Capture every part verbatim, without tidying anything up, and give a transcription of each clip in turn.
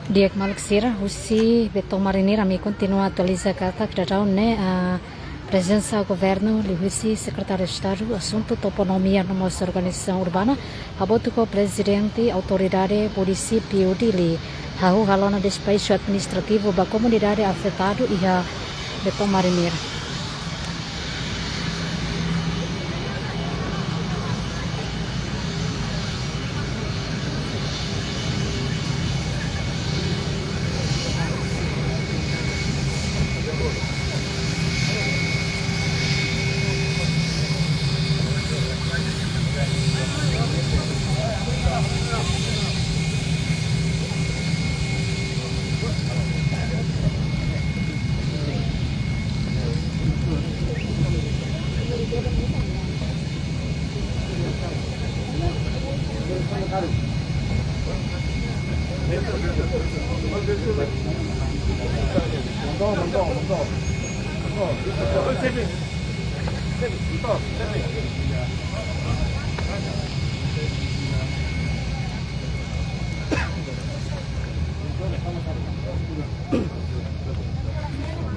Di'ak maluk sira, husi Beton Marinir ami kontinua atualiza katak daudaun ne'e, ah, prezensa governu liuhusi Sekretáriu Estadu Asuntu Toponímia no mós Organizasaun Urbana hamutuk ho Prezidente Autoridade Munisípiu Dili hahú halo ona despaxu administrativu ba komunidade afetadu iha Beton Marinir.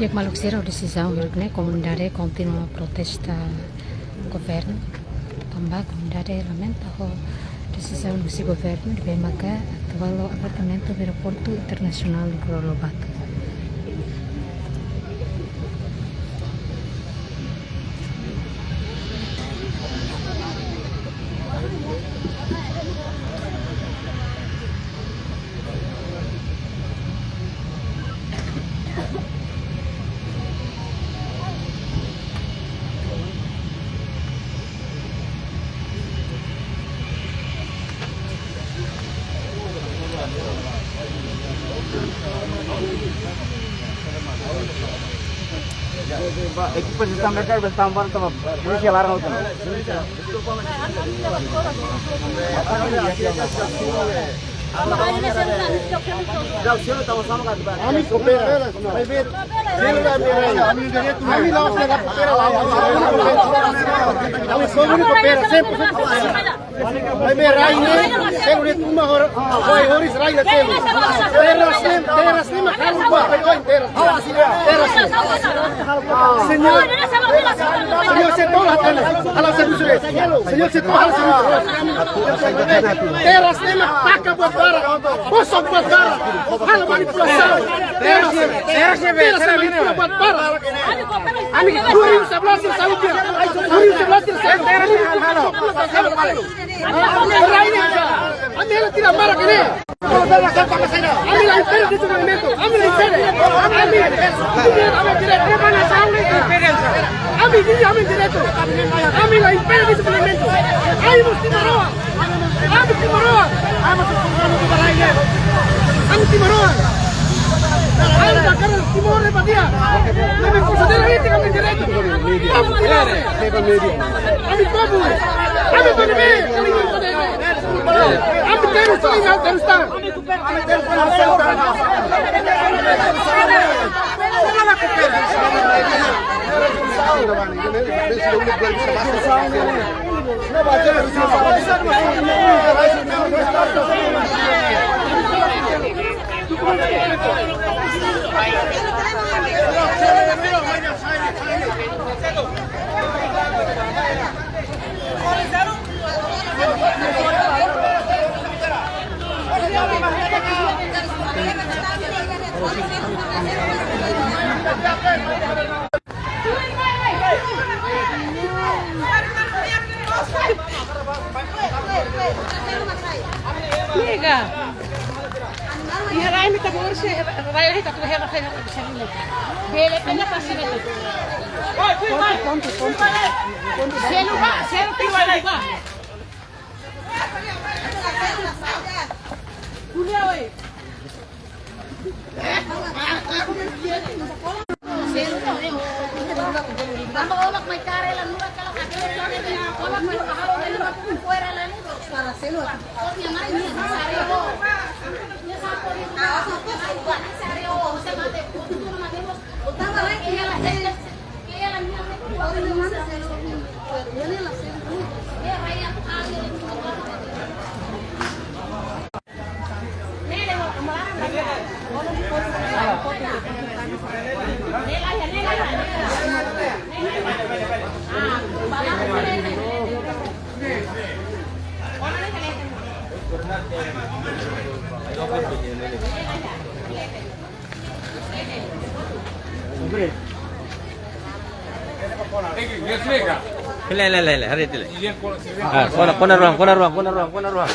Di'ak maluk sira, desizaun ne'e komunidade kontinua protesta governu, tanba komunidade lamenta ho desizaun husi governu ne'ebé maka atu halo abertamentu Aeroportu Internasionál de Groot Lobato. Ekipa sistem mereka bertambah sama polisi larang itu. Ami kopera, ami kopera, selu ami rai, ami la'ós kopera, ami só kopera, sempre, sempre. Ami rai ne'e, selu ne'e tuma hor, hoi horis rai la selu. Terras ne'e, terras ne'e mak halo ba, hoi, hoi, terras. Terras ne'e. Señór, señór setór hatene, halo servisu. Señór setór halo servisu. Terras ne'e mak taka buat barak, bosok buat barak, halo manipulasaun. Terras ne'e, terras ne'e manipula buat barak. Ami dua ribu sebelas sira sa'e tiha, dua ribu sebelas sira sa'e tiha. Ami la tira mara kene. Ami la impede dezenvolvimentu. Ami la impede. Ami, ami direitu. Ami, ami direitu. Ami la impede dezenvolvimentu. Ami mós timoroan. Ami timoroan. Ami timoroan. Ami timoroan. Ami timoroan. Ami konsidera ita ami direitu. Ami timoroan. Ami povu. Ami povu. Ami terus, ami terus. Liga. Iha rai ita-boot sira, rai ita-boot sira, rai ita-boot sira. Bele pena pasi bele. Pontu, pontu, pontu. Selu ba, selu ba, selu ba. Kuliah, oi. Lae, lae, lae, lae, haree tiha lae. Ah, kona, kona ruang, kona ruang, kona ruang, kona ruang.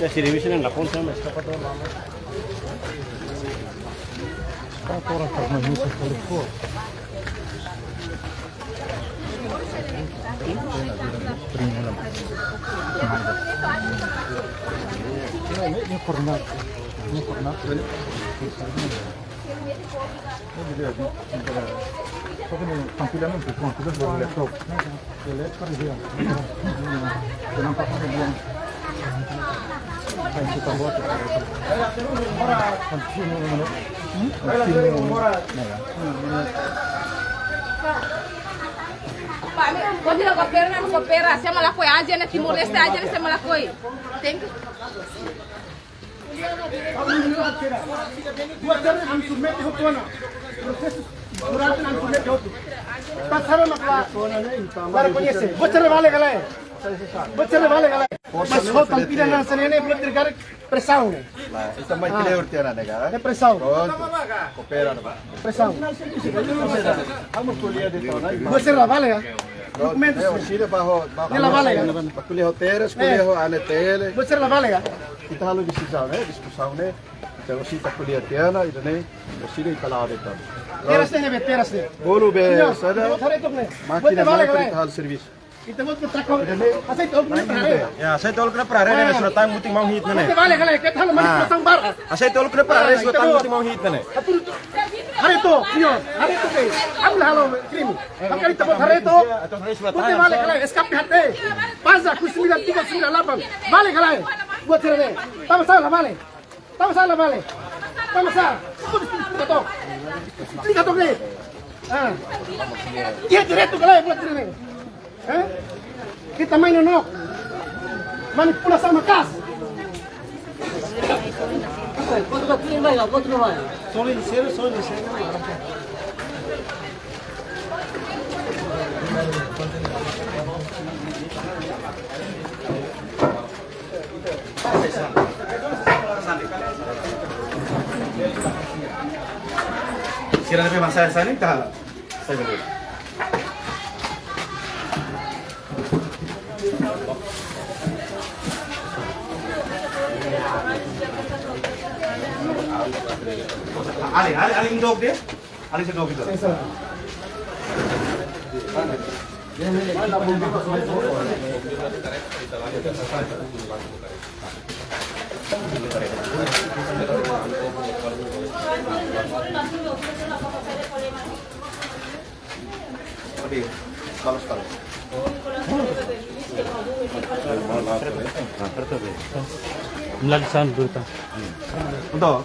Ita servisu na lapor sama eskapadór mama. Está fora para uma missa telefone. Não, nem, nem por nada. Nem por nada. Só que não, tranquilamente, tranquilo, por laptop. Kau tidak koopera, koopera. Saya malah koi aja, nanti molesta aja, saya malah koi. Thank you. Buat cara anu submete hotu ona. Prosesu durante anu submete hotu. Pasara na pla. Para koñese. Buat cara vale ka lae? Buat cara vale ka lae? Mas ho tampida na sanene buat tergarik presaun ne'e. Ita mai clear tiha ona, ne'e ka? Ne'e presaun. Pronto. Koopera, ba. Presaun. Buat sira la vale ka? Dokumentus. Ne'e, sira ba ho, ba ho. Ne'e la vale ka? Ba ko'alia ho Teras, ko'alia ho Anetele. Buat sira la vale ka? Ita halo desizaun ne'e, diskusaun ne'e. Entaun, se ita ko'alia tiha ona, ida-ne'e, sira ita la'o de'it. Teras ne'e, be, Teras ne'e. Bolu be, señór, sada. Buat sira la vale ka lae? Mákina ne'e para ita halo servisu. Ita buat ke takon. Aseita uluk ne'e para haree. Ya, aseita uluk ne'e para haree, ne'e, surat tang muting mau hit ne'e. Buat vale ka lae, keta halo manipulasaun barak. Aseita uluk ne'e para haree, surat tang muting mau hit ne'e. Atu, haree to'ok, señór, haree to'ok, be. Ami la halo krime. Maka ita buat haree to'ok. Buat vale ka lae, S K P H T. Pasa ku sembilan tiga sembilan delapan. Vale ka lae? Buat sira-ne'e. Tanba sá la vale? Tanba sá la vale? Tanba sá? Tanba sá? Tanba sá? Ah. Iha direitu ka lae buat sira-ne'e? Hah? Ita mai nonook. Manipulasaun maka'as. Sorry, sorry, sorry. Sira ne'ebé mak sa'e hanesan ne'e ka? Sa'e dulu. Ale, ale, ale, indok de. Ali se dobi tu. Oke, bagus, bagus. Melalui sana dulu, ta. Untuk.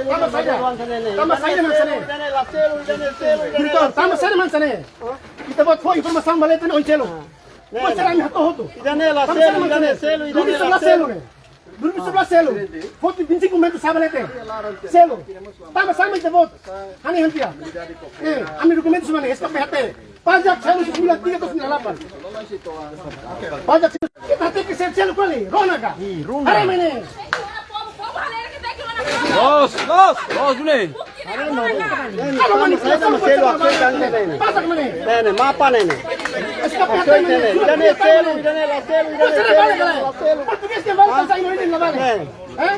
Tanba saida? Tanba saida mak hanesan ne'e? Diretór, tanba saida mak hanesan ne'e? Ita-boot fó informasaun ba leten oin seluk. Mak sira ami hato'o hotu. Ida-ne'e la selu, ida-ne'e selu, ida-ne'e la selu. Dua ribu sebelas selu. Foto vinte e cinco metros sá ba leten. Selu. Tanba saida mak ita-boot hanesan ne'e? Eh, ami dokumentu semua ne'e, S K P H T. Pajak selu sembilan tiga atau sembilan delapan. Pajak selu, ita tenke selu, selu kali. Rona ka? Haree mak ne'e. Loos, loos, loos, June. Halo mani, selu, selu, selu, selu. Pasa mani. Ne'e, ne'e, mapa ne'e, ne'e. Selu, selu, selu, selu. Portugés ke balik, bahasa Indonesia nggak balik. Eh?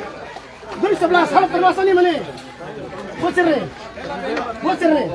Dua ribu sebelas, halo perluasan ne'e mak ne'e. Bocor ne'e. Bocor ne'e.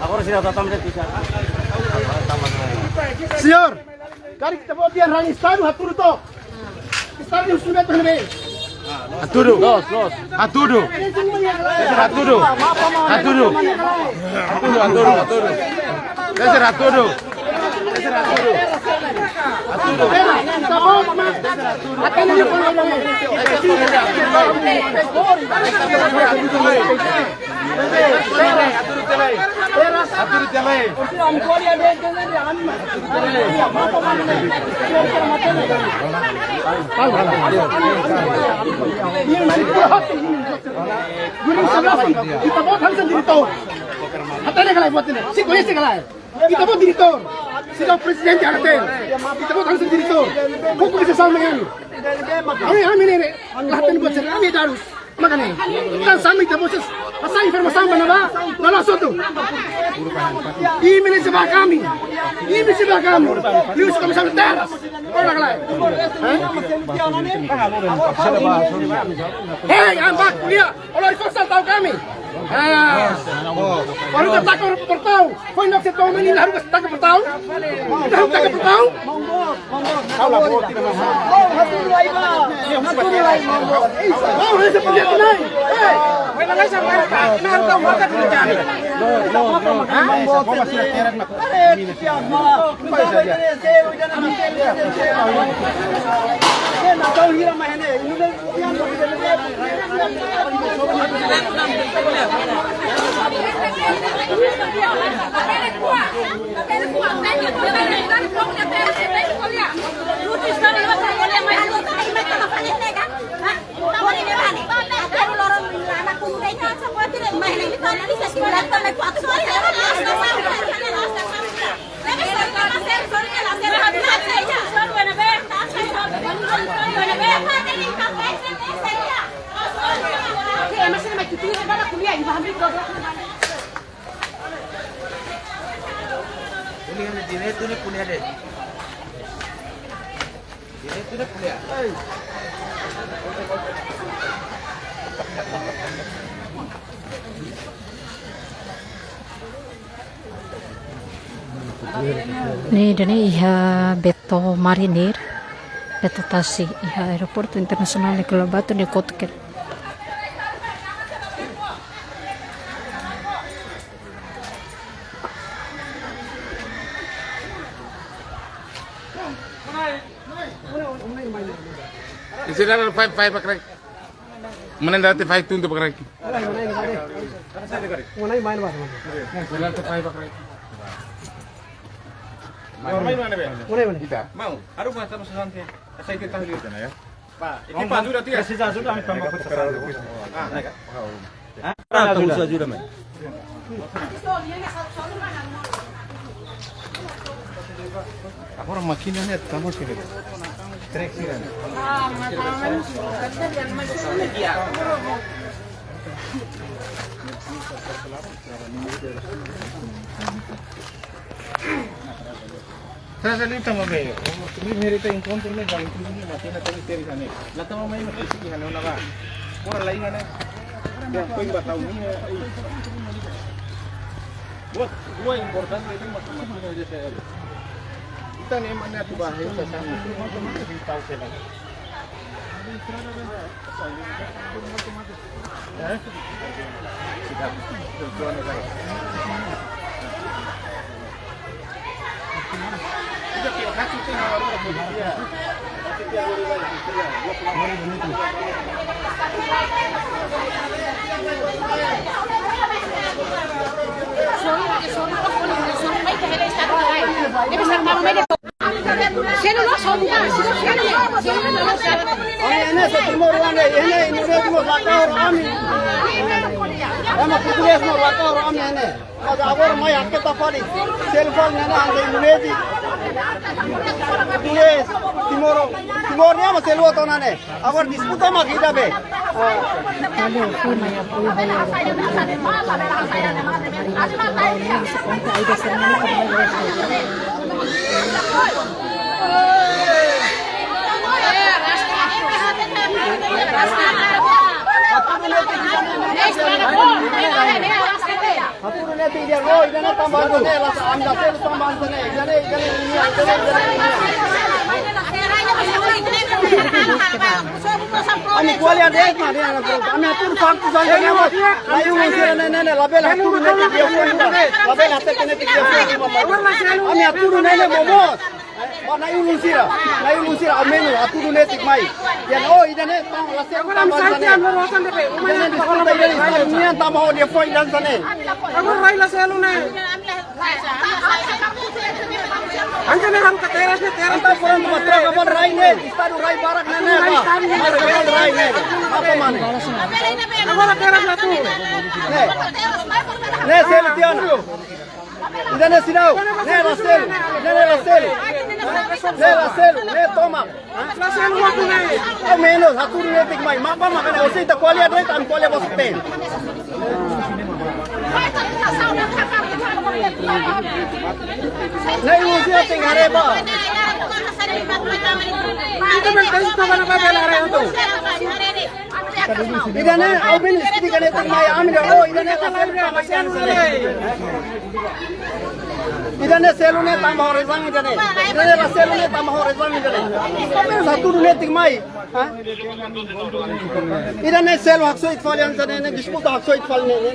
Agora sim, já estamos aqui já. Señór, karik ita-boot iha rai Estadu hatudu to'ok. Estadu husu beta hene be. Hatudu. Loos, loos. Hatudu. Hatudu. Hatudu. Hatudu, hatudu, hatudu. Hatudu. Hatudu. Ita-boot mak. Hatudu. Guru sabab ita-boot hanesan diretór. Hatene ka lae buat ne'e? Sira koñese ka lae? Ita-boot diretór. Sira prezidente hatene. Ita-boot hanesan diretór. Koko bisa sama yang. Ami, ami ne'e, ne'e. Hatene buat sira. Ami darus. Mak ne'e, ita-boot sira, ita-boot sira, ita-boot sira, ita-boot sira, informasaun ba ne'ebá, la loos hotu. Imi ne'e seba kami, imi seba kami, liuhusi komisáriu terras, ora ka lae. Hah? Hei, ambak kuliah, olor forsa tau kami. Ah, baru kata kau portau. Foin-sa'e to'o mai ne'e la haruka taka portau? La haruka taka portau? Mau hanesan projetu ne'e. Hei. Polísia diretu ne'e polísia de'it. Diretu ne'e polísia. Ne'e ida-ne'e iha Beto Mariner, Beto Tasi, iha Aeroportu Internasionál Nicolau Lobato nia kotuk. Isi dalam fai, fai pakrai. Mana nanti fai tuntu pakrai. Mana main, Pak? Isi dalam fai pakrai. Mana, mana? Kita. Mau, harus buat sama sesuatu. Saya kita tahu juga ya. Presiza ajuda, ami tamba kota sala. Ah, ne'e ka? Ah, presiza ajuda, man. Agora mákina ne'e tama sira. Trek sira. Sasa liu tama be. Primeiru ita enkontru ne'e, ba enkontru ne'e, mati na tadi teri sana. La tama mai mati siki hana ona ba. Ora lai hana. Ya, koi ba tau ni. Buat, buat importante itu mati mati na aja saya. Ita ne'e mana tu ba, ita sana. Tahu saya. Ami ne'e só Timor oan de'it, ne'e, ne'e Timor lakahor ami. Ema portugés mós lakahor ami ne'e. Mas agora mai haketa fali. Selu fali ne'e, ne'e, anda Indonézia. Portugés, Timor, Timor ne'e ema selu atu ona ne'e. Agora disputa mak ida be. Ah. Valeu, foi mai apoio, valeu. Hatudu netik dehan, oh, ida-ne'e tanba hanesan ne'e, la sa, ami la selu tanba hanesan ne'e, ida-ne'e, ida-ne'e, ida-ne'e, ida-ne'e, ida-ne'e. Ami ko'alia de'it mak, dehan, ami hatudu faktu hanesan ne'e, mak. Nai-ulun sira ne'e, ne'e, ne'e, labele hatudu netik dehan foin ida. Labele hatete netik dehan foin ida, mak. Ami hatudu ne'e, ne'e, momoos. Ba nai-ulun sira, nai-ulun sira, au menus, hatudu netik mai. Dehan, oh, ida-ne'e, tan, la selu tanba hanesan ne'e. Ida-ne'e disputa, ida-ne'e, ida-ne'e, nian tanba ho dehan foin ida hanesan ne'e. Agora rai la selu ne'e. Hanesan ne'e ha'u ka teras ne'e, teras. Entaun, prontu, ba troka ba rai ne'e, estadu rai barak ne'e, ne'e, ba. Ba rai ne'e. Apa mana? Agora teras la tu. Ne'e. Ne'e selu tiha ona. Ida-ne'e seidauk, ne'e la selu, ida-ne'e la selu. Ne'e la selu, ne'e tomak. La selu waktu ne'e. Au menus, hatudu netik mai, mapa maka ne'e, orsida ko'alia de'it, ami ko'alia ba osan-teen. Nai-ulun sira tenke haree ba. Ita bertanya sama apa bela hari itu. Ida-ne'e, au menus, ida-ne'e netik mai, ami dehan, oh, ida-ne'e la selu tanba hanesan ne'e. Ida-ne'e selu ne'e tanba ho rezan ida-ne'e. Ida-ne'e la selu ne'e tanba ho rezan ida-ne'e. Au menus hatudu netik mai. Ha? Ida-ne'e selu haksoit fali hanesan ne'e, ne'e disputa haksoit fali ne'e, ne'e.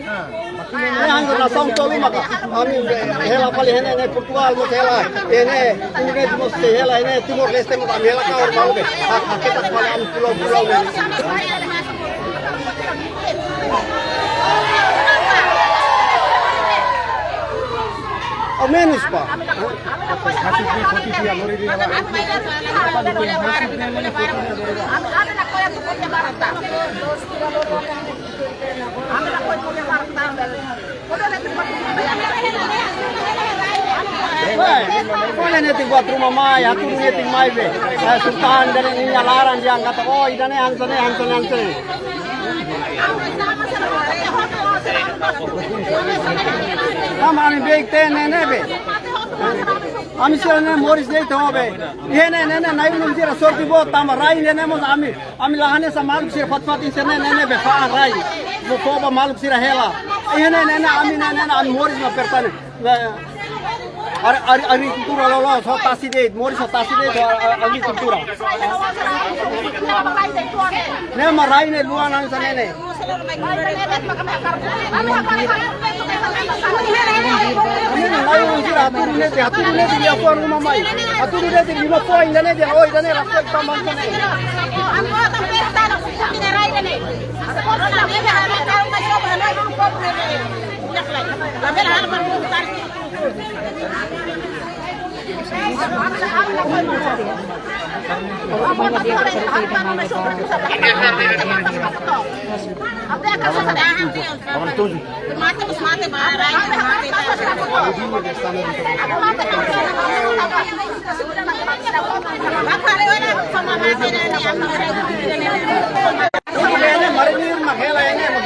Ne'e hanesan nasaun tolu maka. Ami, eh, hela fali iha ne'e, ne'e Portugal mós hela, iha ne'e Indonézia mós hela, iha ne'e Timor-Leste mós ami hela kahur malu be. Hak, hak, keta fali ami pulau-pulau ne'e. Au menus, pá. Weh, ko'alia netik buat ruma mai, hatudu netik mai be. Eh, Sultan dari ninia laran dehan katak, oh, ida-ne'e hanesan ne'e, hanesan ne'e, hanesan ne'e. Tanba ami beik-teen ne'e, ne'e be. Ami sira ne'e moris de'it ho be. Iha ne'e, ne'e, ne'e, nai-ulun sira sorte boot tanba rai ne'e, ne'e mós ami. Ami la hanesan maluk sira fatin-fatin sira ne'e, ne'e, ne'e be fa'an rai. Fó, fó ba maluk sira hela. Iha ne'e, ne'e, ne'e, ami ne'e, ne'e, ne'e, ami moris mak pertane. Ne'e, ari, ari, agrikultura loloos, ho tasi de'it, moris ho tasi de'it, ho, a, a, agrikultura. Ne'e mak rai ne'e luan hanesan ne'e, ne'e. Ne'e, nai-ulun sira hatudu netik, hatudu netik liafuan ruma mai. Hatudu netik liafuan ida-ne'e dehan, oh, ida-ne'e la selu tanba hanesan ne'e. Ne'e, ne'e, marinir mak hela ne'e, mak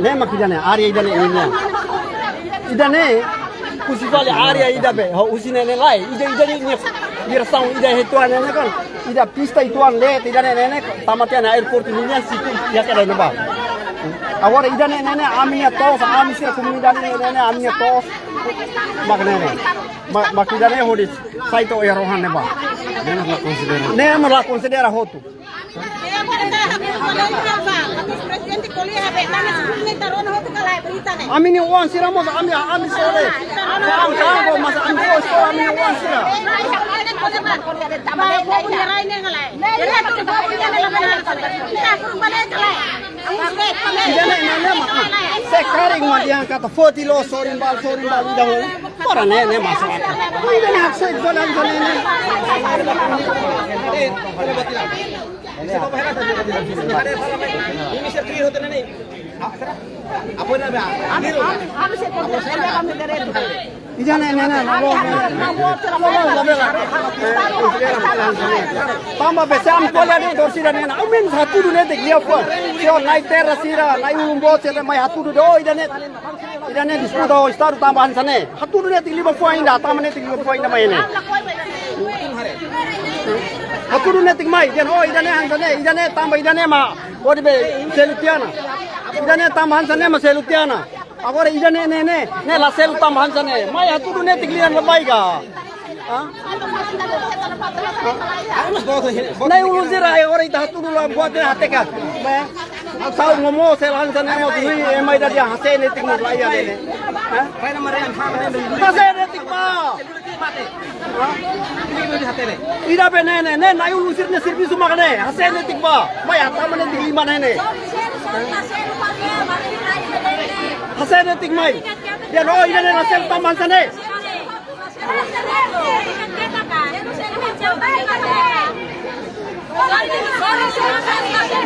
Ne'e mak ida-ne'e, área ida-ne'e nian. Ida-ne'e, husi fali área ida be, ho husi ne'e ne'e lai, ida, ida-ne'e nia, diresaun ida uitoan ne'e ne'e kan. Ida pista uitoan de'it, ida-ne'e ne'e ne'e, tama tiha ona airport nian situ, iha kedas ne'ebá. Agora ida-ne'e ne'e ne'e, ami-nia to'os, ami sira komunidade ne'e ne'e ne'e, ami-nia to'os. Mak ne'e ne'e. Ma-, mak ida-ne'e hodi sai to'o iha rohan ne'ebá. Ne'e mak la konsidera. Ne'e mak la konsidera hotu. Ami-nia oan sira mós, ami, ami sore. Fa'an kago, mas ami sore, ami-nia oan sira. Ida-ne'e, ne'e, ne'e mak. Se karik mak dehan katak foti loos sorin bá, sorin bá, ida ho. Para ne'e, ne'e masalah. Ida-ne'e haksoit fali hanesan ne'e. Ida ne'e, ne'e, ne'e, ne'e, ne'e. Tanba be se ami ko'alia de'it ho sira ne'e, ne'e. Ami hatudu netik liafuan. Se o Nai Terra sira, Nai Ulun Boot sira mai hatudu de'it, o, ida-ne'e. Ida-ne'e disputa ho Estadu tanba hanesan ne'e. Hatudu netik liafuan ida, tanba netik liafuan ida mai ne'e. Hatudu netik mai, dehan, o, ida-ne'e hanesan ne'e, ida-ne'e tanba ida-ne'e mak hodi be selu tiha ona. Ida-ne'e tanba hanesan ne'e mak selu tiha ona. Agora ida-ne'e ne'e ne'e, ne'e la selu tanba hanesan ne'e. Mai hatudu netik lian la baik ka. Hah? Nai Ulun sira, agora ita hatudu la buat ne'e hateke. Be. Sa'e momo selu hanesan ne'e mós, ui, ema ida dehan hase'e netik mós la iha ne'e. Hah? Hase'e netik ba. Ida be ne'e ne'e, ne'e Nai Ulun sira-nia servisu mak ne'e, hase'e netik ba. Mai hatama netik liman ne'e ne'e. Hase'e netik mai. Dehan o ida-ne'e la selu tanba hanesan ne'e.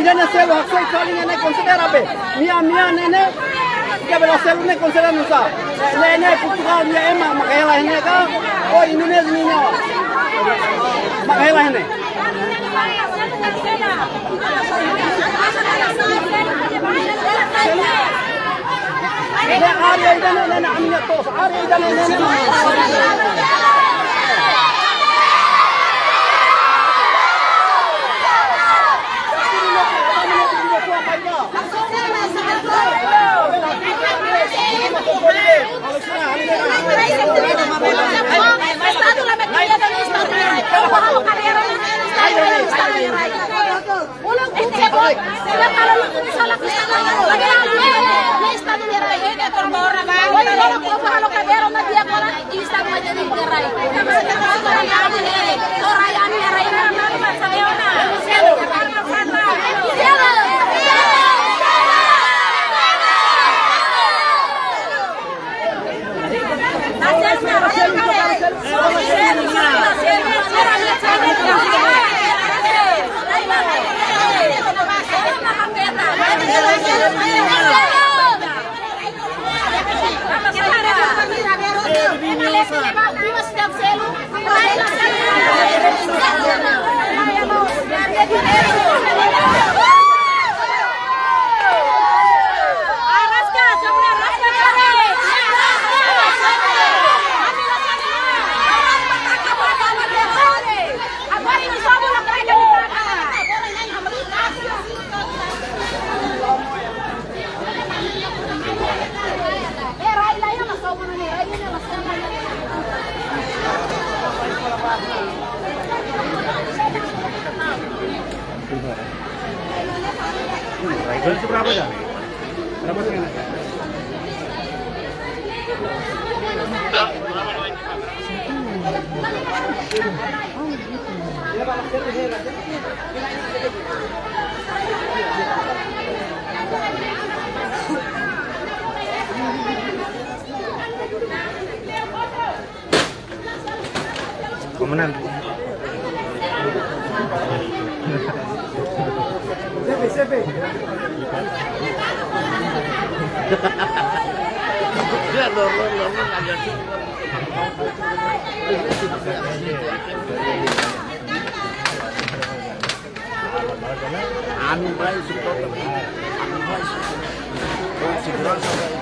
Ida-ne'e selu haksoit fali ne'e ne'e konsidera be. Nia, nia ne'e ne'e. Ida be la selu ne'e konsidera nusá. Ne'e ne'e Portugal nia ema mak hela ne'e ka. O Indonézia nia ema mak hela ne'e. Ne'e área ida-ne'e ne'e ne'e ami-nia to'os. Área ida-ne'e ne'e ne'e. Komandan. Ami bai suporta, ami bai suporta. Seguransa bai.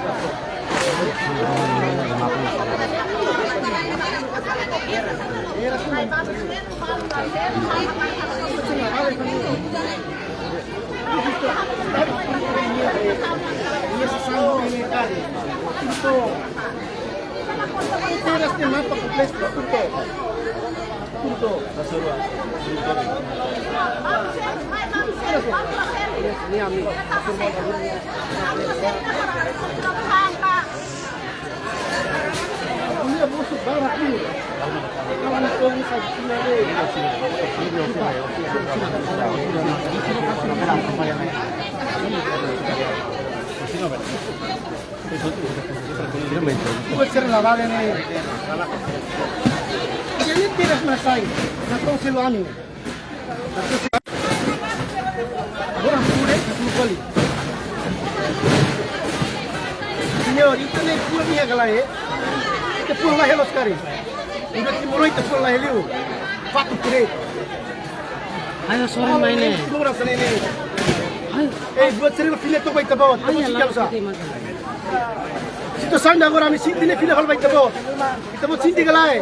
Teras de mapa kompleto, punto. Punto. Ni ami. Ini musuh barat ini. Kawan kau ini saya kira deh. Buat sering lah balik ni. Ini tidak selesai. Nak tahu selalu anu. Agora pure, pure kali. Señór, ita-nia fuan iha ka lae? Ita-nia fuan la hela loos karik. Ita timoroan ita-nia fuan la hela liu. Fatuk pure. Ayo, sore mai ne'e. Timoroan sira ne'e. Ayo. Eh, buat sira fila to'o ba ita-boot. Ayo, kita mau la, kita mau. Situasaun agora ami sente ne'e fila fali ba ita-boot. Ita-boot sente ka lae?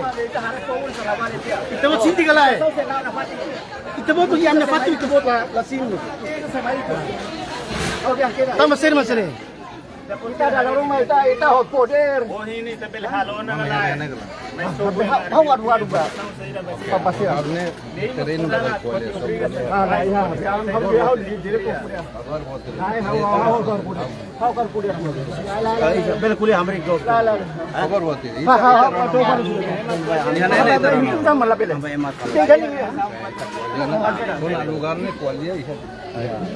Ita-boot sente ka lae? Ita-boot iha ami-nia fatuk, ita-boot la, la sente. Tanba sira, mas sira. Ita dala ruma ita, ita ho podér. Ha'u, ha'u, ha'u, ba. Ba, ba, sira. Terrenu da koalisi. Ah, na, iha. Ha'u, ha'u, ha'u, di, di, di, Ai, ha'u, ha'u, ha'u, ha'u, ha'u, ha'u, ha'u, ha'u, ha'u. Bele ko'alia hamriik duni. La, la, la. Ha'u, ha'u, ha'u, ha'u, ha'u. Ini, ini, ini, ini. Sama la bele. Ini kan ini. Dona lugar ne'e koalisi iha.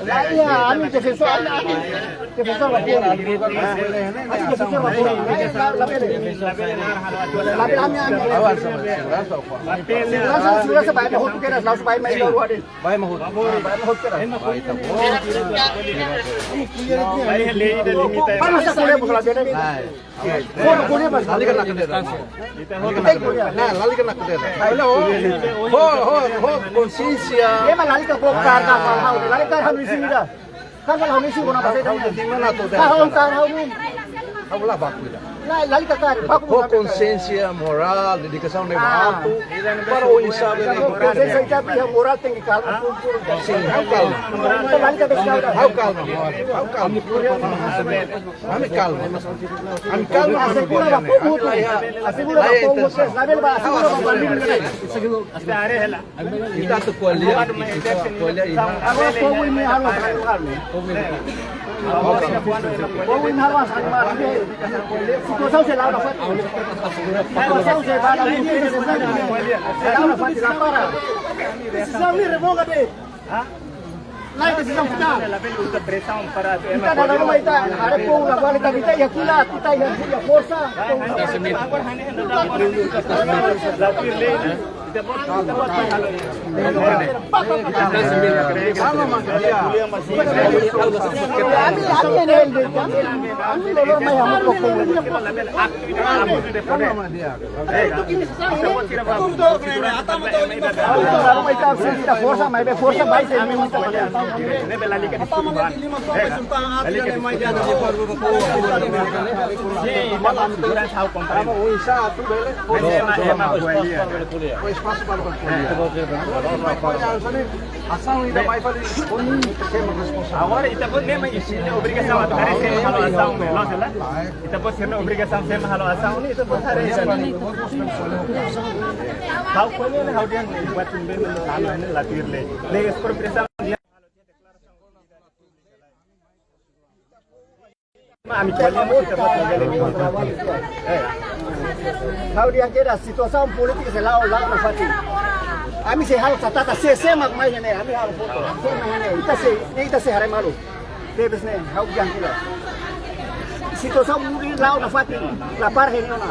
La, iha, ami defensór, ami, ami defensór ba povu. Ami defensór ba povu. La, la bele. La bele, ami, ami. Awas, awas, seguransa, awas. Seguransa, seguransa, ba, ba, hotu kedas, la, ba, ba, ba, ba. Ba, ba, hotu. Ba, ba, hotu kedas. Ba, ita, ba. Ba, iha lei ida limita. Para sa ko'alia, bukan lagi, ne? Ai. Ko'alia, ko'alia, mas. Lalika ona kadeira. Ita ko'alia. Nah, lalika ona kadeira. Olha, ho, ho, ho, konsiénsia. Ema lalika ho karga, ha'u, lalika ha'u-nia isin ida. Karga ha'u-nia isin, kona-ba saida. Ha'u, ha'u, ha'u, ha'u. Ha'u la baku ida. La, lalika karik, baku ho ida. Konsiénsia, morál, dedikasaun ne'ebé atu. Para oinsá bele. Konsiénsia, iha morál tenke kalma. Sin, ha'u kalma. Lalika bes kalma. Ha'u kalma, ha'u kalma. Ami kalma. Ami kalma. Asegura ba povu. Asegura ba povu. Labele ba, asegura ba povu. Ita haree hela. Ita atu ko'alia, ita ko'alia iha. Agora povu imi harus. Povu imi harus. Situasaun sei la'o ba fatin. Situasaun sei ba la'o ba fatin. Sei la'o ba fatin, la para. Desizaun ne'e revoga de'it. Hah? Lae, desizaun final. Ita dala ruma ita, haree povu la bele, tapi ita iha kulat, ita iha, iha forsa. Ita forsa, maibé forsa ba sei. Sim, mas seguransa ha'u komprende. Mas ema, ema ko'alia. Espasu para ko'alia. Asaun ida mai fali, koni sira responsavel. Agora, ita-boot ne'e mak sira-nia obrigasaun, atu haree sira halo asaun ne'e, loos ka lae? Ita-boot sira-nia obrigasaun, sira halo asaun ne'e, ita-boot haree. Ha'u ko'alia ne'e, ha'u dehan buat ne'ebé halo ne'e la tuir lei. Lei espropriasaun. Ami ko'alia mós ita buat lagale. Eh. Ha'u dehan katak situasaun polítika sei la'o, la'o nafatin. Ami sei halo catatan sé, sé mak mai ne'e, ami halo foto. Sé mak mai ne'e. Ita sei, ita sei haree malu. Tebes ne'e, ha'u dehan katak situasaun polítika la'o nafatin. La para hene ona.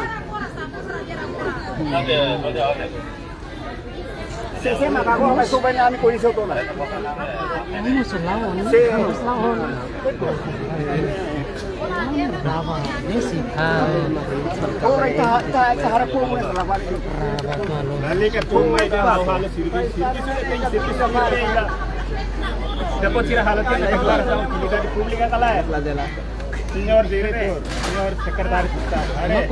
Sé, sé mak agora mai soba ne'e ami koñese hotu ona. Vamos lá, né? Sé. Vamos lá, né? Brava, nem se fala. Ora, ita, ita, ita harap pun, brava, tuh, lo. Balik ke rumah, ita halo servisu. Servisu apa, ita? Depois tira halo, tem na deklarasaun utilidade públika, kala, eh? Señór diretór, señór sekretáriu de Estadu, haree,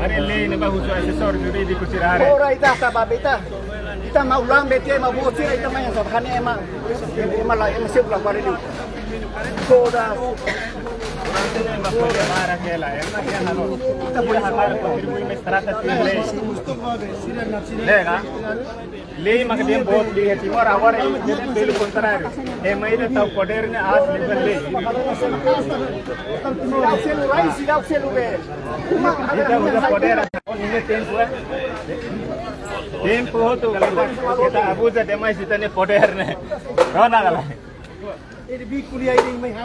haree lei ne'ebá husu asesór jurídiku sira haree. Ora ita sabab ita, ita mau lambe tiha ema boot sira, ita mai hasa'e hanesan ema, ema la, ema seluk la para liu. Toda. Ita bele halo, kontribui mais trata de lei. Lega. Lei mak dehan boot iha Timor, agora ita dehan pelo contrário. Ema ida tau podér ne'e aas liu ba lei. Ita uza podér, ne'e tempu, eh. Tempu hotu, ita abuza demais ita-nia podér ne'e. Rona kala.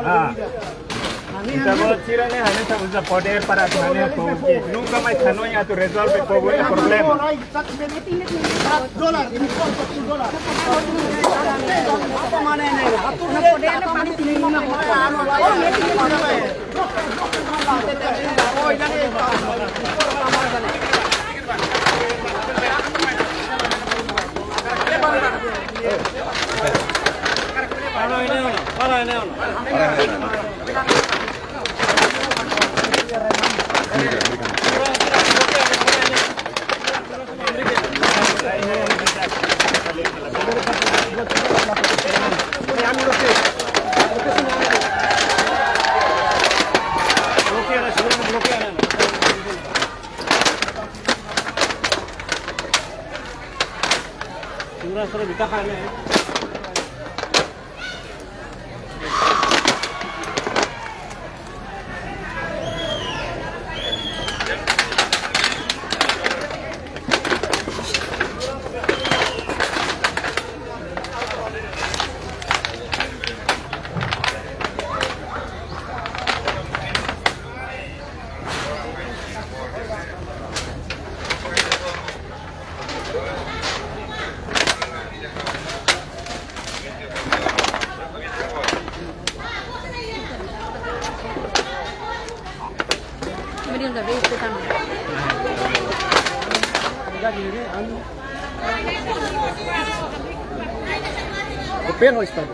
Ah. Ita-boot sira ne'e hanesan uza podér para atu hanehan povu, ke nunka mais hanoin atu rezolve povu nia problema. Kopera ho Estadu.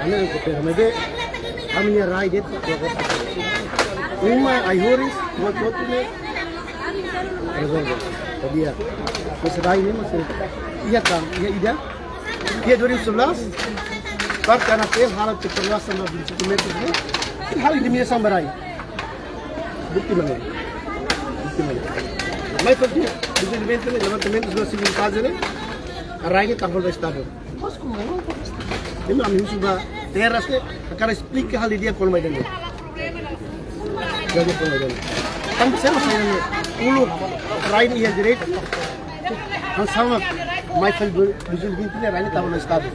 Ami koopera, maibé ami-nia rai de'it. Uma, ai-horis, uma kotu ne. Rezolve. Tadi ya. Mas rai ne'e, mas iha kan, iha ida. Iha dua ribu sebelas, parte ANATL halo tiha perluasan ba vinte e cinco metros ne'e. Halo indemnizasaun ba rai. Bukti mana? Bukti mana? Mai fali dezenvolvimentu ne'e, levantamentu ne'e, segunda faze ne'e, rai ne'e tau ba Estadu. Mas como é? Ne'e ami husu ba terras ne'e, hakarak esplika hal ida-ne'e kona-ba ida-ne'e. Jadi kona-ba ida-ne'e. Tanba sá mak ne'e uluk rai ne'e iha direitu. Hanesan mai fali dua ribu vinte ne'e rai ne'e tau ba Estadu.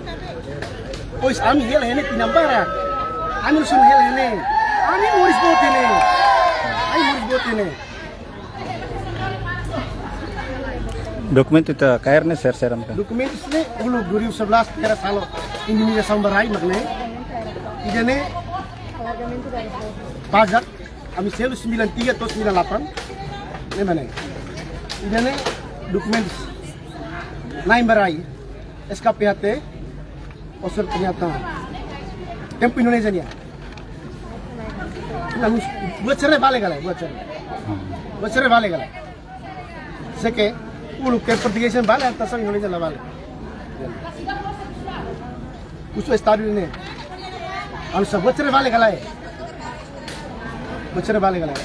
Pois ami hela iha ne'e tinan barak. Ami husu hela iha ne'e. Ami moris boot iha ne'e. Ami moris boot iha ne'e. Dokumentu ita kaer ne'e sira-sira maka. Dokumentu ne'e uluk dua ribu sebelas terras halo indemnizasaun ba rai mak ne'e. Ida-ne'e pajak, ami selu sembilan tiga atau sembilan delapan. Ne'e mak ne'e. Ida-ne'e dokumentu na'in ba rai. S K P H T, unsur pernyataan. Tempu Indonesia nian. Nah, buat sira-ne'e vale ka lae, buat sira-ne'e. Buat sira-ne'e vale ka lae. Seke, uluk ke pertiga sen vale, antasan Indonesia la vale. Husu Estadu ne'e. Anu sa buat sira-ne'e vale ka lae. Buat sira-ne'e vale ka lae.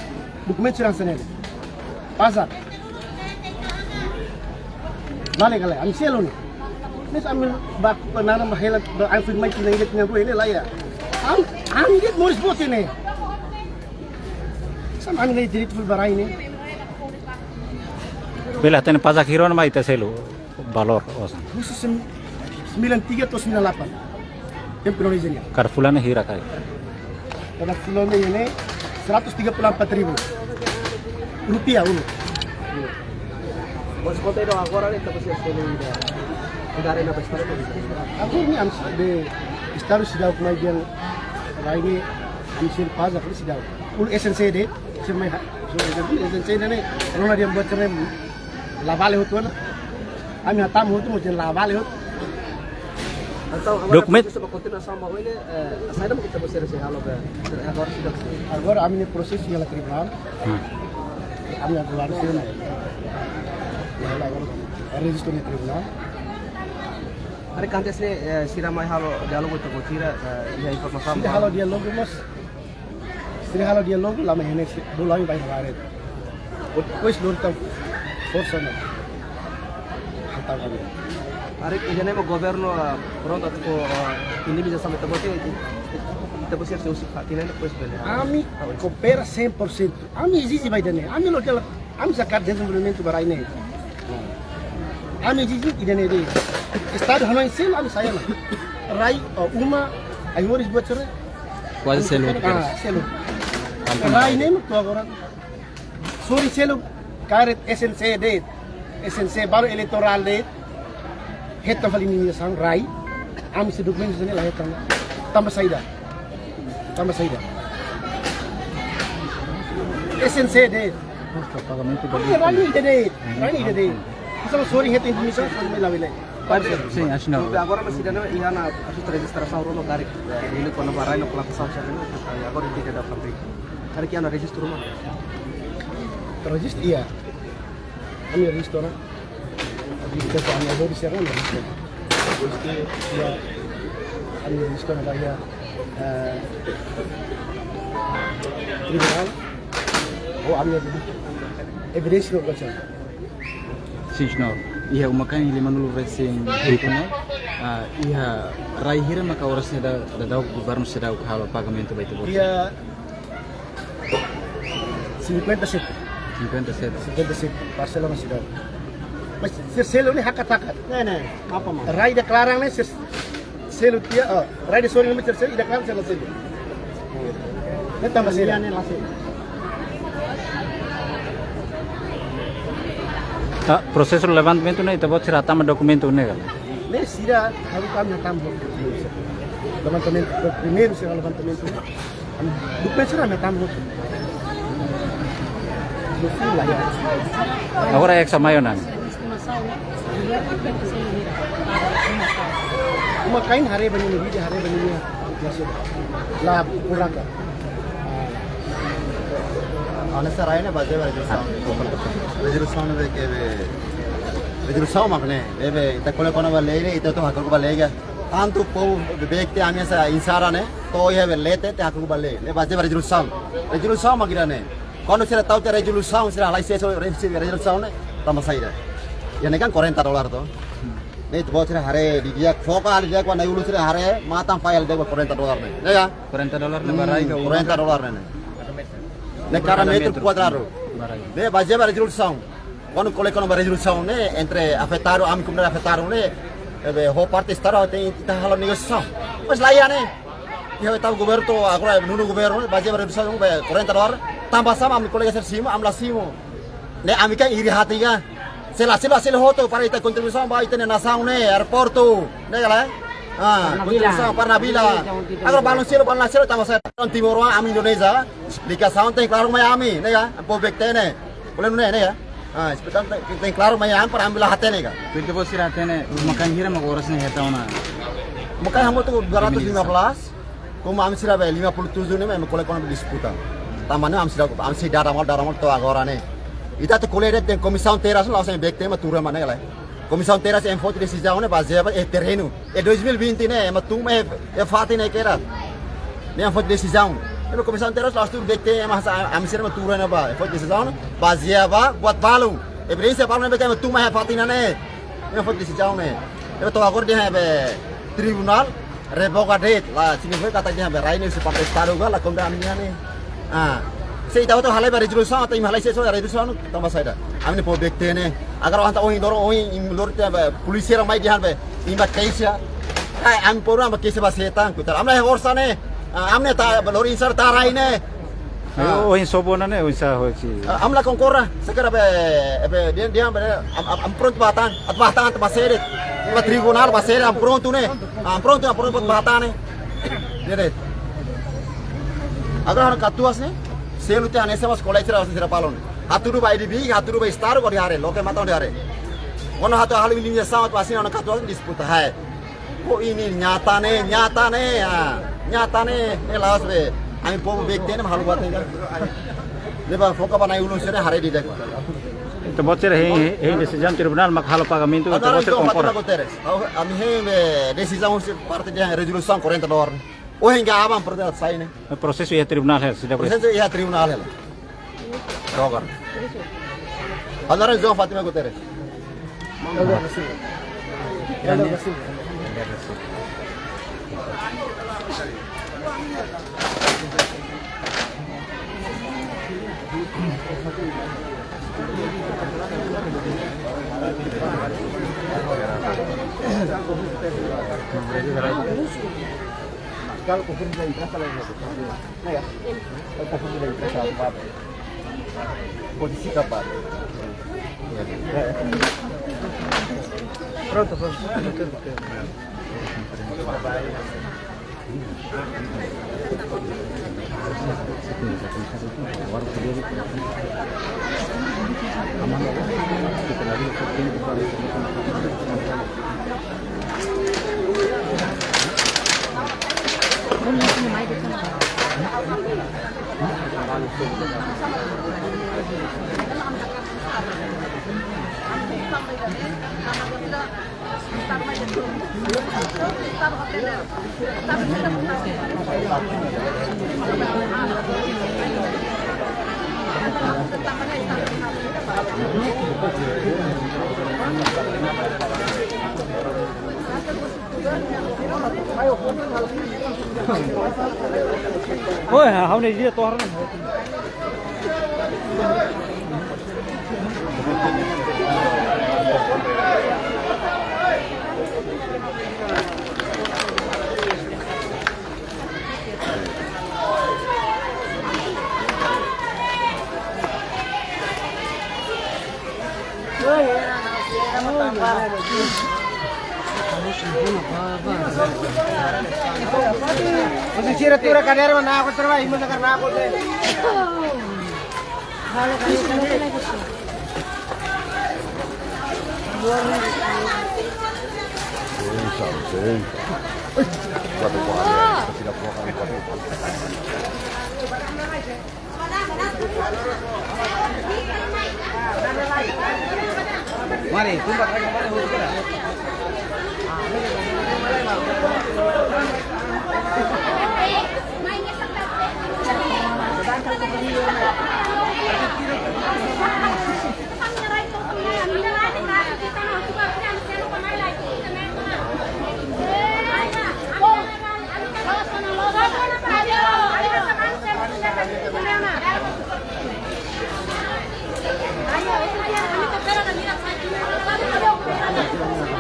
Dokumentu sira hanesan ne'e. Pasa. Vale ka lae. Ami selu ne'e. Ne'e ami ba, ba nana ba hela, ba ai fui mai tina ida tina rua ne'e la iha. Ami, ami de'it moris boot ne'e. Hanesan ami lei direitu fali ba rai ne'e. Bele hatene pajak hira ona mai ita selu valór osan. Husi sem-, sembilan tiga atau sembilan delapan. Tempu Indonesia ne'e. Kada fulan hira karik? Kada fulan ne'e seratus tiga puluh empat ribu rupiah uluk. Mas konta ida agora ne'e ita-boot sira selu ida. Ida arena ba Estadu. Agora ne'e ami de Estadu seidauk mai dehan rai ne'e ami selu pajak ne'e seidauk. Uluk S N C de'it, sira mai ha-, so, S N C de'it ne'e, rona dehan buat sira ne'e la vale hotu ona. Ami hatama hotu, maibé la vale hotu. Entaun, agora Dokumen- ita-boot sira kontinua samba oin ne'e, eh, saida mak ita-boot sira sei halo be, agora seidauk sei. Agora ami-nia prosesu iha tribunál. Hmm. Ami agora sira ne'e. Ya, agora rejistu iha tribunál. Karik antes ne'e, eh, sira mai halo diálogu ho ita-boot sira, eh, iha informasaun. Sira halo diálogu, mas sira halo diálogu, la mai hatene, bolu ami ba iha laran. Depois lori tan forsa ona. Hatama ami. Karik ida-ne'e mak governu, ah, prontu atu, ah, indemnizasaun ita-boot, ita-boot sira sei husik fatin ne'e, depois bele. Ami koopera cem por cento. Ami ezije ba ida-ne'e. Ami lori hela, ami sei hakarak dezenvolvimentu ba rai ne'e. Ami ezije ida-ne'e de'it. Estadu hanoin selu, ami sai ona. Rai, oh, uma, ai-horis buat sira. Kuaze selu. Ah, selu. Rai ne'e mak to'o agora. Sorin selu karik S N C de'it. S N C balu eleitorál de'it. Hetan fali indemnizasaun rai. Ami-nia dokumentu sira-ne'e la hetan. Tanba saida? Tanba saida? S N C de'it. Pagamentu ba rai ne'e de'it. Rai ne'e de'it. Hanesan sorin hetan indemnizasaun, sorin mai la bele. Sin, assinar. Agora mak sira-ne'e iha ona asuntu rejistrasaun ruma karik, eh, hili kona-ba rai no plantasaun sira-ne'e, eh, agora ita-boot sira. Karik iha ona rejistu ruma? Rejistu iha. Ami rejistu ona. Ami rejistu ona, ami rejistu ona. Iha, ami rejistu ona ba iha, eh, tribunál. Oh, ami rejistu. Evidénsia no baca. Sin, señór. Iha uma-kain limanulu resin hitu ne'e, ah, iha rai hira maka oras ne'e daudaun governu seidauk halo pagamentu ba ita-boot? Iha cinquenta e sete. Cinquenta e sete. Cinquenta e sete, parsela masih daudaun. Mas sira selu ne'e hakat-hakat. Ne'e, ne'e, apa, Mas? Rai deklara ne'e sira selu tiha, ah, rai ida sorin ne'e sira selu, ida deklara sira la selu. Ne'e tanba saida? Ne'e la selu. Ah, prosesu levantamentu ne'e, ita-boot sira hatama dokumentu ne'e ka? Ne'e sira halo, ami hatama. Levantamentu, primeiru sira levantamentu. Ami, dokumentu sira ami hatama. Agora é que está maior, não? Uma-kain haree ba ninia vídeo, haree ba ninia, ya sudah. La puraka. Hanesan rai ne'e bazeia ba rezolusaun. Rezolusaun ne'ebé ke be, rezolusaun mak ne'e, be, be, ita ko'alia kona-ba lei ne'e, ita atu hakru'uk ba lei ka. Tantu povu beibeik te ami sa insara ne'e, to'o iha be leten te hakru'uk ba lei. Ne'e bazeia ba rezolusaun. Rezolusaun mak ida-ne'e. Kuandu sira tau tiha rezolusaun, sira halai sees rezolusaun ne'e, tanba saida? Iha ne'e kan quarenta dólar to. Ne'e ita-boot sira haree, di'ak foka, di'ak kuandu uluk sira haree, matan fai di'ak ba quarenta dólar ne'e. Ne'e ka? Quarenta dólar ne'e ba rai ka uma? Quarenta dólar ne'e. Ne'e kada metru kuadradu. Ba rai. Ne'e bazeia ba rezolusaun. Kuandu ko'alia kona-ba rezolusaun ne'e, entre afetadu, ami komunidade afetadu ne'e, eh, be, ho parte Estadu tenke ita halo negosiasaun. Mas la iha ne'e. Iha oitavu governu to'o agora nonu governu, bazeia ba rezolusaun be quarenta dólar. Tanba sá mak ami kolega sira simu, ami la simu? Ne'e ami kan iri hati ka. Se la selu, la selu hotu para ita kontribuisaun ba ita-nia nasaun ne'e, aeroportu, ne'e ka lae? Ah, kontribuisaun para Nabila. Agora balun selu, balun la selu, tanba sá? Timoroan, ami Indonézia, ligasaun tenke klaru mai ami, ne'e ka? Povu beibeik te ne'e. Ko'alia nune'e, ne'e ka? Ah, esplikasaun tenke, tenke klaru mai ami para ami bele hatene ka. Ita-boot sira hatene, uma-kain hira mak oras ne'e hetan ona? Uma-kain hamutuk dua ratus lima belas. Komu ami sira be lima puluh tujuh ne'e, ami ko'alia kona-ba disputa. Tanba ne'e ami sira, ami sira dada malu, dada malu to'o agora ne'e. Ita atu ko'alia de'it komisaun terras, la'ós ami beibeik te mak tuur ema ne'e ka lae. Komisaun terras ema foti desizaun ne'e bazeia ba iha terrenu. Iha dois mil e vinte ne'e, ema tun mai iha fatin ne'e kedas. Ne'e ema foti desizaun. Ne'e komisaun terras la'ós tuur beibeik te ema hanesan ami sira mak tuur ne'ebá. Ema foti desizaun bazeia ba buat balu. Evidénsia balu ne'ebé ke ema tun mai iha fatin ne'e. Ne'e ema foti desizaun ne'e. Ne'e to'o agora dehan be tribunál. Revoga de'it, la signifika katak dehan be rai ne'e husi parte Estadu ka, la kontra ami-nia ne'e. Ah. Se ita hotu halai ba rezolusaun, atu imi halai sees rezolusaun, tanba saida? Ami-nia povu bek tiha ne'e. Agora entaun ohin loron, ohin, ohin loron tiha be, polísia mai dehan be, imi bá keixa. Ai, ami povu bá keixa ba setan, kutar. Ami la iha forsa ne'e. Ah, ami-nia atu, ba lori insa atu rai ne'e. Ayo, ohin sobu ona ne'e, oinsá hosi. Ah, ami la konkorda, se karik be, be, dehan, dehan be, ami, ami, ami prontu bá tan, atu bá tan, atu bá sede, bá tribunál, bá sede, ami prontu ne'e. Ami prontu, ami prontu bá tan ne'e. Dehan de'it. Agora ha'u-nia katuas ne'e, selu tiha hanesan mós kolega sira, sira balun. Hatudu ba I D B, hatudu ba Estadu, hodi haree, loke matan hodi haree. Kuandu ha'u atu halo indemnizasaun, atu asina ha'u-nia katuas disputa, hai. Ko ini nyata ne'e, nyata ne'e, ah, nyata ne'e, ne'e la'ós be. Ami povu bek tiha ne'e mak halo buat ne'e ka. Ne'ebé foka ba na'i-ulun sira haree didi'ak. Entaun buat sira hein, hein desizaun tribunál mak halo pagamentu, entaun buat sira konkorda. Ha'u, ami hein be desizaun husi parte dehan rezolusaun kuarenta e dois. Ohin ka aban prosesu sai ne'e. Prosesu iha tribunál hela, sida. Prosesu iha tribunál hela. Dogar. Ha'u naran João Fátima Guterres. Elder Garcia. Elder Garcia. Kalau confirma da empresa, la ya. Kalau confirma da empresa, apa? Posisi kapal. Pronto, pronto. Oi, ha'u-nia dia tohar. Husi sira tuur kadeira, mana aku terbaik, mana karena aku deh. Mari, tumba, traga, mari, husu kira.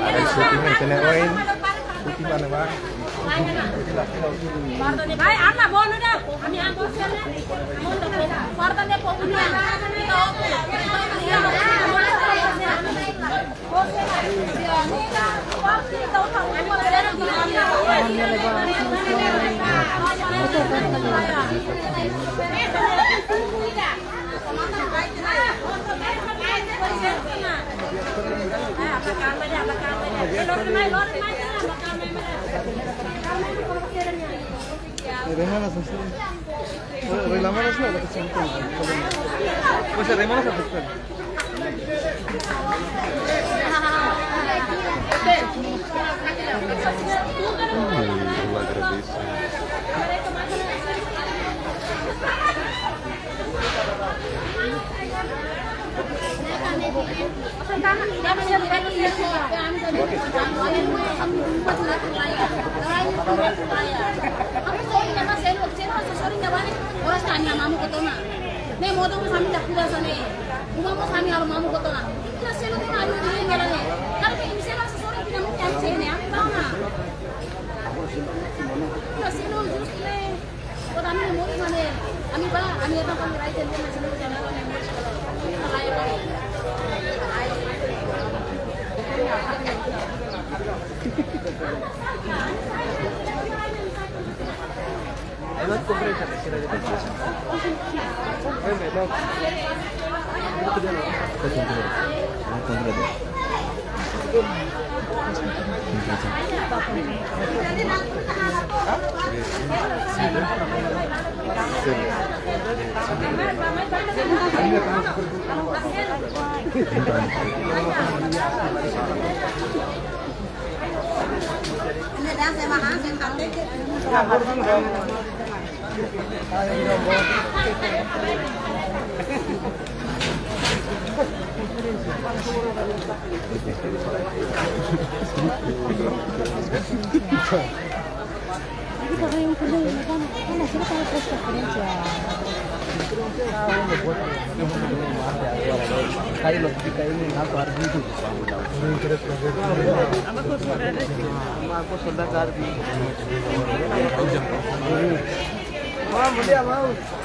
Ada shooting, ini kena oin. Shooting mana, Bang? Vai, Ana, bonu dah. Ami ambo sene. Farda ne po. Remanas así. Remanas no, la que se entiende. Pues remanas afectan. Vamos, vamos.